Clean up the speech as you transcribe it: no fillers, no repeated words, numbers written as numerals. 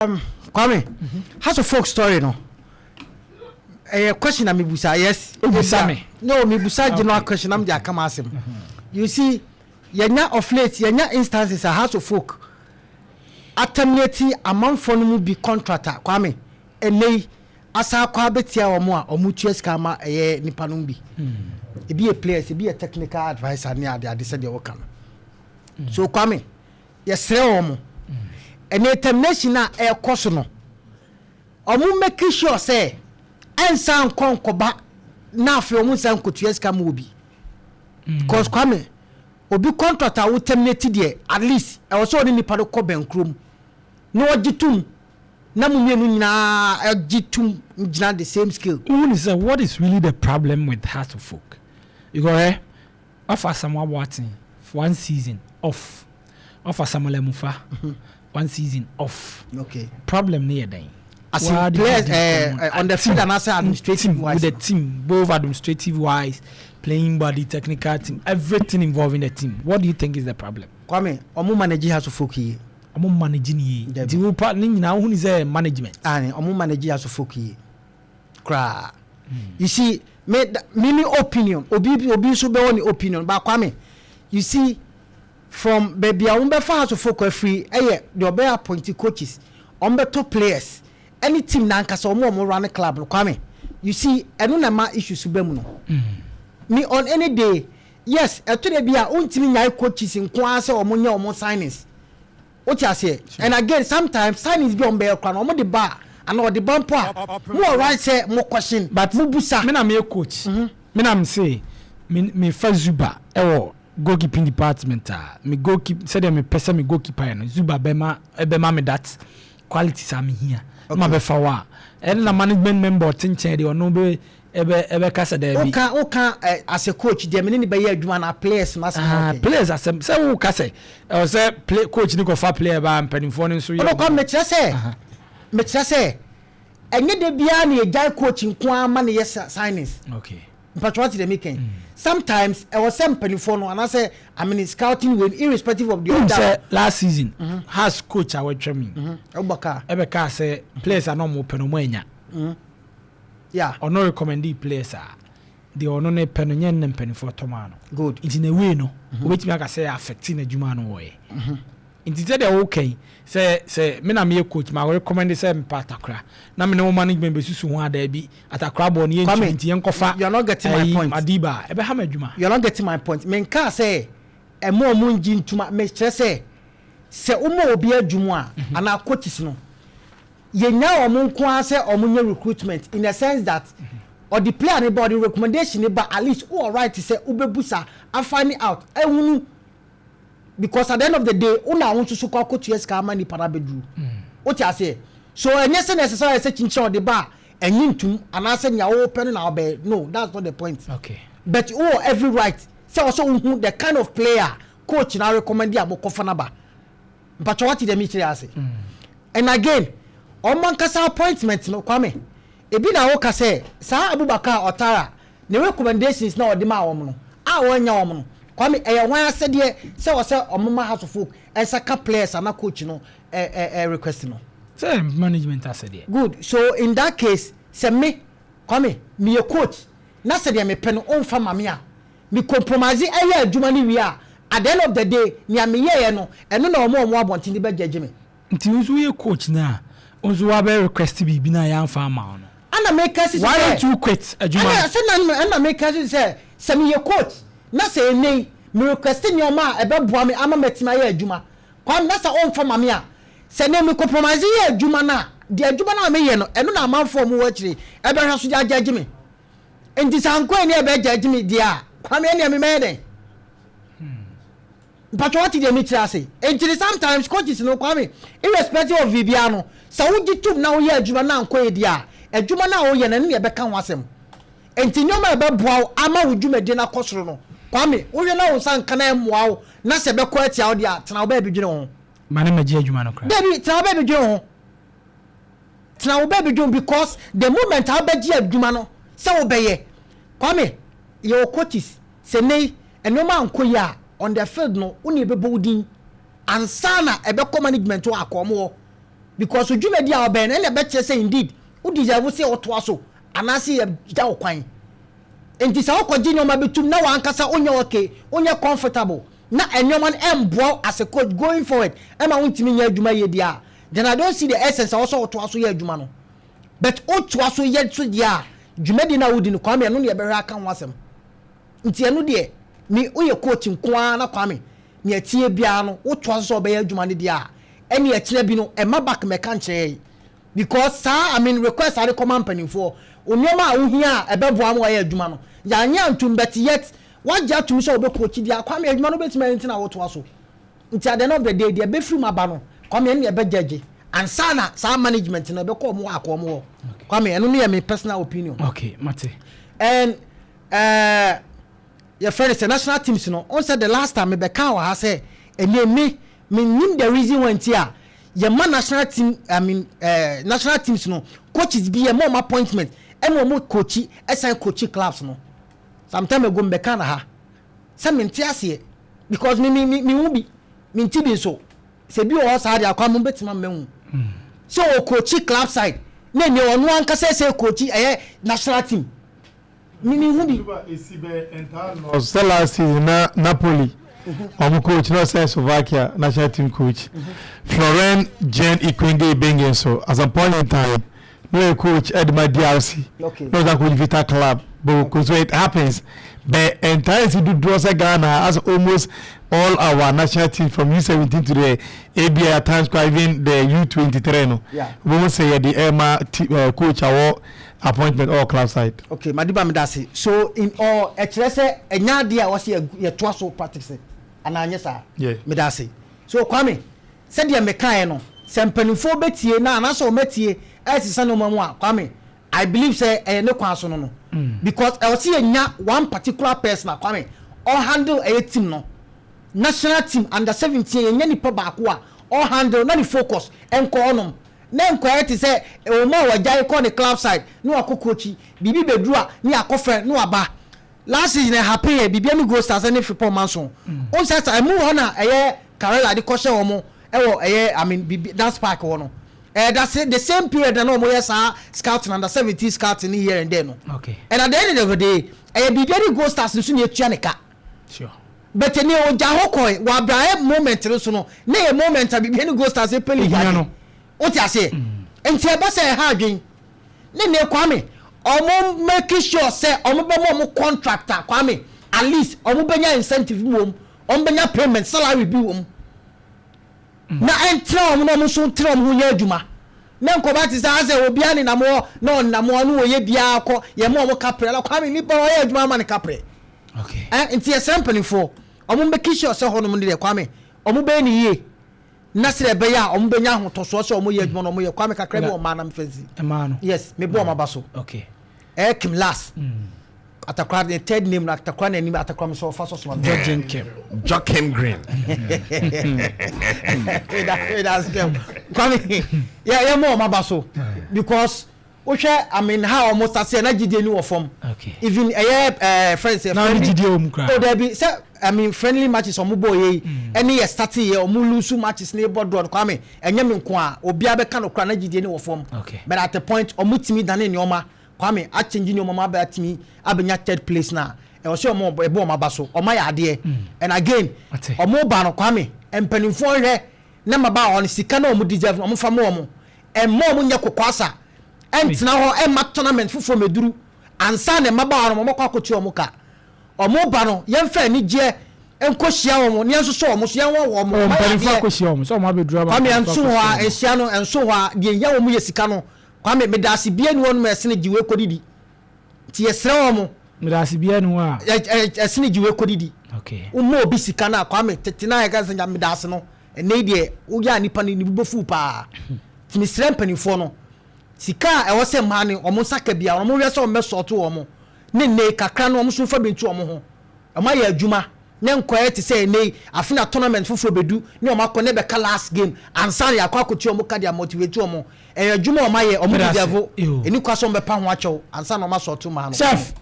Kwame, Hearts of Oak story no, ɛyɛ question na mebusa, yes. Wobusa me? No, mebusa general question na mede aka ma asɛm. You see, yɛnya of late, yɛnya instances a Hearts of Oak aterminate amanfoɔ no mu bi contract a, Kwame, ɛnɛ yi asa akɔ abɛtia wɔn a wɔn tua sika ama ɛyɛ nipa no mu bi. Ebi yɛ players, ebi yɛ technical adviser ne ade ade sɛdeɛ wɔka no. So Kwame, yɛsrɛ wɔn, ɛnɛ termination a ɛrekɔ so no, ɔmo make sure sɛ ɛnsa nkɔ nkɔba na afei ɔmo nsa nkotua sika ma obi, because Kwame, obi contract a wo terminate deɛ, at least ɛwɔ sɛ ɔne nipa no kɔ bɛn kurom na ɔgye tum na mo mmienu nyinaa ɛgye tum gyina the same scale. Who is sɛ what is really the problem with Hearts of Oak? Because wafa Asamoah Boateng for one season off, wafa Samuel Emufa one season off. Problem ne yɛ dɛn? As in Why did players you do on the field and also administrative team wise? With the team, both administrative wise, playing body, technical team, everything involving the team. What do you think is the problem? Kwame, ɔmo manage Hearts of Oak yie. Ɔmo manage ni yie? Dabi. Nti wo pa ne nyinaa wohu ni sɛ management? Ani, ɔmo manage Hearts of Oak yie koraa. You see, me opinion, obi nso bɛwɔ ne opinion, but Kwame, you see, from baabi a wɔn bɛfa Hearts of Oak afiri, ɛyɛ deɛ ɔbɛyɛ appoint coaches, wɔn bɛtɔ players, ɛne team nankasa wɔn a wɔn run club no. Kwame, you see, ɛno na ma issues bɛ mu no. Me, on any day, yes, ɛto de bi a ontumi nyae coaches nko ara sɛ wɔn nyɛ wɔn signings, o ti aseɛ? And again, sometimes signings bi a wɔn bɛyɛ kora no, wɔn de ba ana ɔde ba mpo a, mo wɔ right sɛ mo question, But mo busa. Me na meyɛ coach, me na me se me fa Zuba ɛwɔ goalkeeping department a, me goalkeeper, sɛdeɛ mepɛ sɛ me goalkeeper yɛ no, Zuba bɛma me that quality saa mehia ma bɛfa wɔ a, ɛne na management member ɔte nkyɛn deɛ, ɔno bɛ ɛbɛka sɛ daabi. Woka as a coach deɛ, mene ne bɛyɛ adwuma na players no asɛm. Ah, players asɛm sɛ woka sɛ ɛwɔ sɛ play coach ni kɔfa player ba, mpanimfoɔ no nso yɛ. Ɔno kɔ, mekyerɛ sɛ ɛnyɛ de biara na yɛgyae coach nko ara ma ne yɛ signings. Mpatwa, wate deɛ meka? Sometimes ɛwɔ sɛ mpanimfoɔ no anaasɛ, I mean, scouting wey, irrespective of the Wonim other. sɛ last season Hearts coach a wɔatwa mi ɛwobɔ kaa. Ɛbɛka sɛ players a na ɔmo pɛ no, ɔmo anya. Ɔno recommend players a deɛ ɔno ne pɛ no nyɛ ne mpanimfoɔ tɔmaa no. Nti na wei no, wobɛtumi aka sɛ affect n'adwuma no wɔyɛ. Nti sɛdeɛ wokɛn sɛ me na meyɛ coach ma recommend sɛ mpa Atakora na me ne wo management bɛsusu ho adaa bi, Atakora bɔ no yɛntumi, Kwame, nti yɛnkɔfa you are not getting my ɛyi, point. Madiba a ɛbɛha ma adwuma. You are not getting my point. Menka sɛ ɛmo ɔmo ngye ntoma. Mekyerɛ sɛ woma obi adwuma a, anaa coaches no, yɛnya ɔmo nko ara sɛ ɔmo nyɛ recruitment, in the sense that ɔde player ne ba, ɔde recommendation ne ba, at least wowɔ right sɛ wobɛbusa afind out ehunu, because at the end of the day, wona wo nso so kɔ akɔtua sika ama nipa no abɛduru, wote aseɛ? So ɛnyɛ sɛ necessary sɛ kyinkyin ɔde ba a ɛnyi ntum anaasɛ nea wɔpɛ no na ɔbɛyɛ. No, that's not the point. But wowɔ every right sɛ wɔsɛ wohu the kind of player coach na recommend a mokɔfa no ba. Mpatwɛ, wate deɛ mekyerɛ ase? And again, ɔmo ankasa appointment no, Kwame, ebi na woka sɛ saa Abubakar Ɔtara ne recommendations na ɔde maa wɔn no a wɔnya wɔn no, Kwame, ɛyɛ wɔn asɛdeɛ sɛ wɔsɛ ɔmo ma Hearts of Oak ɛnsa ka players ana coach no ɛ ɛ ɛ request no. Sɛ management asɛdeɛ. Good. So in that case, sɛ me, Kwame, meyɛ coach na sɛ deɛ mepɛ no ɔmfa ma me a, me compromise ɛyɛ adwuma no wie a, at the end of the day, nea meyɛɛ no, ɛno na ɔmo abɔnten de bɛgyegye me. Nti nso woyɛ coach no a, wo nso woabɛ request biribi no a yɛamfa ama wo no, ana meka si why don't you quit adwuma ɛna no? Sɛ na ɛna meka si sɛ meyɛ coach na sɛ ɛnɛ yi me request nneɛma a ɛbɛboa me ama mɛtumi ayɛ adwuma, Kwame, na sɛ ɔmfa ma me a, sɛ ne me compromise yɛ adwuma no a, deɛ adwuma no a meyɛ no, ɛno na amanfoɔ mu wɔ akyire ɛbɛhwɛ so de agyagye me. Nti sɛ ankɔ ani ɛbɛgyagye me deɛ a, Kwame, ɛnea memɛyɛ dɛn? Mpatwa, wate deɛ mekyerɛ ase? Nti sometimes coaches no, Kwame, irrespective of biribiara no, sɛ wogye tom na woyɛ adwuma na ankɔ yɛ deɛ a, adwuma no a woyɛ no, ɛno ne ɛbɛka ho asɛm. Nti nneɛma a ɛbɛboa wo ama wo dwumadie no akɔ soro no, Kwame, wohwɛ na wo nsa nka na ɛmmoa wo na sɛ ɛbɛkɔ atia wo deɛ a, tena wo baabi dwene ho. Ma ne magye adwuma no koraa. Dabi, tena wo baabi dwene ho, tena wo baabi dwene, because the moment a wobɛgye adwuma no sɛ wobɛyɛ, Kwame, yɛwɔ coaches sɛ nei nneɛma ankɔ yi a, on the field no, wo ne ɛbɛbɔ wo din ansa na ɛbɛkɔ management hɔ akɔ ɔmo hɔ. Because dwumadi a ɔbɛn no ɛna ɛbɛkyerɛ sɛ indeed wo deserve sɛ wotoa so anaasɛ yɛgya wo kwan. Nti sɛ wokɔgye nneɛma bi tum na wankasa wonyɛ okay, wonyɛ comfortable, na nneɛma no ɛmboa wo as a coach going forward, ɛma wontumi nyɛ adwuma yie deɛ a, then I don't see the essence a wɔsɛ wotoa so yɛ adwuma no. But wotoa so yɛ so deɛ a, dwumadi no a wodi no, Kwame, ɛno ne yɛbɛhwɛ aka ho asɛm. Nti ɛno deɛ, me woyɛ coach nko ara na Kwame, nea ɛteɛ biara no, wotoa so sɛ ɔbɛyɛ adwuma no deɛ a, ɛne ɛkyerɛ bi no ɛma back mɛka nkyerɛ yi, because saa, I mean, request ade kɔma mpanimfoɔ, nneɛma a wohia a ɛbɛboa ma wɔayɛ adwuma no, yɛanyɛ antum, but yet wagye atum sɛ wɔbɛ coach deɛ, Kwame, adwuma no bɛtumi ayɛ, nti na wotoa so. Nti at the end of the day, deɛ ɛbɛfiri mu aba no, Kwame, ɛno deɛ ɛbɛgyagye ansa na saa management no ɛbɛkɔ ɔmo akɔ ɔmo hɔ. Kwame, ɛno no yɛ me personal opinion. Okay, mate. And yɛfrɛ no sɛ national teams no, ɔn sɛ the last time mebɛka wɔ ha sɛ ɛnɛ me menim the reason why nti a yɛma national team, I mean, national teams no coaches bi, yɛma ɔmo appointment ɛna ɔmo coach, ɛsan coach clubs no. Some time ago mbɛka na ha sɛ mente aseɛ, because me me me me hu bi, me nti bi nso sɛ bi wɔ hɔ saa deɛ, akwa mo bɛtuma mɛhu sɛ o coach club side na nea ɔno ankasa sɛ coach ɛyɛ national team, me me hu bi. Sɛ last season na Napoli ɔmo coach na ɔsɛ Slovakia national team coach Florent Jean Ibenge Ibenge nso, at some point in time no yɛ coach ɛde ma DRC na ɔsan coach Vita Club but so it happens, but entire si dodoɔ sɛ Ghana, as almost all our national team from U17 to the ABA, at times quite even the U23 no, wɔn sɛ yɛde ɛma coach awɔ appointment all club side. Okay, Madiba, mi da se. So in all, ɛkyerɛ sɛ ɛnya adeɛ a wɔsi yɛtoa so practice anaa nyɛ saa? Yeah. Mi da se. So Kwame, sɛdeɛ mekaeɛ no, sɛ mpanimfoɔ bɛtie na anaasɛ wɔmɛtie ɛsesa nneɛma mu a, Kwame, I believe sɛ ɛyɛ ne kwan so no, because ɛwɔ sɛ yɛnya one particular person a, Kwame, ɔhandle ɛyɛ team no, national team under 17. Yɛnya nipa baako a ɔhandle na ne focus ɛnkɔ hɔnom na nkɔyɛ te sɛ wɔn a wɔgyae kɔ ne club side na wakɔ coach biribi bɛduru a ne akɔ fɛ na waba. Last season ɛ happen yɛ Bibiani Gold Stars ne Frimpong Manso on sɛ sɛ ɛmu hɔ na ɛyɛ Karela de kɔhyɛ wɔn ɛwɔ ɛyɛ, I mean, bibi dance park hɔ no, that's the same period na wɔn yɛ saa scouting, under 17 scouting here and there no. And at the end of the day, ɛyɛ Bibiani Gold Stars nso na etua ne ka. But ne ogya hɔ kɔɛ wɔ abraham moment no so no, ne yɛ moment a Bibiani Gold Stars pɛ league Ehia ade no. O ti aseɛ? Nti ɛbɛ sɛ ɛha adwen ne Kwame, ɔmo make sure sɛ ɔmo bɛ mo ɔmo contractor, Kwame, at least ɔmo bɛnya incentive bi wɔm, ɔmo bɛnya payment, salary bi wɔm, na ɛntena ɔmo na ɔmo nso ntena ɔmo ho yɛ adwuma ne nkɔba te sɛ asɛ obiara nenam hɔ na ɔnam hɔ na wɔyɛ biara kɔ yɛ mo ɔmo kaprɛ la. Kwame, nipa ɔyɛ adwuma ama ne kaprɛ. Nti yɛsrɛ mpanimfoɔ, ɔmo make sure sɛ hɔnom no deɛ, Kwame, ɔmo bɛyɛ ne yie na sɛ ɛbɛyɛ a ɔmo bɛnya ahotɔsoɔ sɛ ɔmo yɛ adwuma na ɔmo yɛ. Kwame, kakra bi wɔ mmaa nam fɛnsi. Ɛmaa no. Yes, mebɔ ɔmo aba so. Ɛyɛ Kim Last Atakora, the third name na Atakora n'anim, Atakora mi sɛ ɔfa so soma. Georgian Kim. Joaquin Green. Kwame, yɛ mɔ ɔmo aba so because wohwɛ, I mean, how ɔmo start sɛ na gyidie ni wɔ fam. Even ɛyɛ friends na ɔne gyidie wɔ mu koraa. O dabi, sɛ, I mean, friendly matches ɔmo bɔ yɛ yi ɛne yɛ start yɛ ɔmo lose matches ne bɔ draw no, Kwame, ɛnyɛ mi nko a obiara bɛka no kora na gyidie ni wɔ fam. But at the point ɔmo timi dane nneɛma, Kwame, akyɛnji nneɛma ma abɛ timi abɛnya third place na ɛwɔ sɛ ɔmo ɛbɔ ɔmo aba so, ɔmo ayɛ adeɛ. And again, Ate. ɔmo ba no, Kwame, mpanimfoɔ hwɛ na ma ba ɔno sika na ɔmo deserve no, ɔmo fa ma ɔmo, ɛmma ɔmo nyɛ kɔkɔ asa ɛntena hɔ ɛmma tournament foforɔ mɛduru ansa na mmabaawa no ɔmo kɔ akɔtua ɔmo ka. Ɔmo ba no, yɛmfa anigyeɛ nkɔhyia wɔn ne yɛnsoso wɔn so, yɛnwɔ wɔn. Ɔ mpanimfoɔ akɔhyia wɔn sɛ ɔmo abɛduru aba. Kwame, ɛnso hɔ a ɛhyia no ɛnso hɔ a deɛ nhia wɔn yɛ sika no. Kwame, medaase bie ni wɔn mu ɛsene gyiwe kɔdidi, nti yɛsrɛ wɔn mo. Medaase bie ni hɔ a. ɛ ɛ ɛsene gyiwe kɔdidi. Woma obi sika no a, Kwame, tete na yɛka sɛ medaase no, ɛnɛ yi deɛ woyɛ a nipa no ne bo bɛfu paa. Nti mesrɛ mpanimfoɔ no, sika a ɛwɔ sɛ mmaa no ɔmo nsa ka bia, ɔmo hwɛ sɛ ɔmo bɛsɔɔto wɔn ne nne kakra no, ɔmo nso fa bi nto ɔmo ho, ɔmo ayɛ adwuma ne nkɔyɛ te sɛ ɛnɛ yi afe na tournament foforɔ bɛdu ne ɔmo akɔ ne bɛka last game ansa na yɛakɔ akɔtua ɔmo ka de amotivate ɔmo. Ɛyɛ adwuma a ɔmo ayɛ, ɔmo Meda ase. deserve. Yo. Ɛni kwa sɛ ɔmo bɛpa ho akyɛw ansa na ɔmo asɔɔto mmaa no. Chef.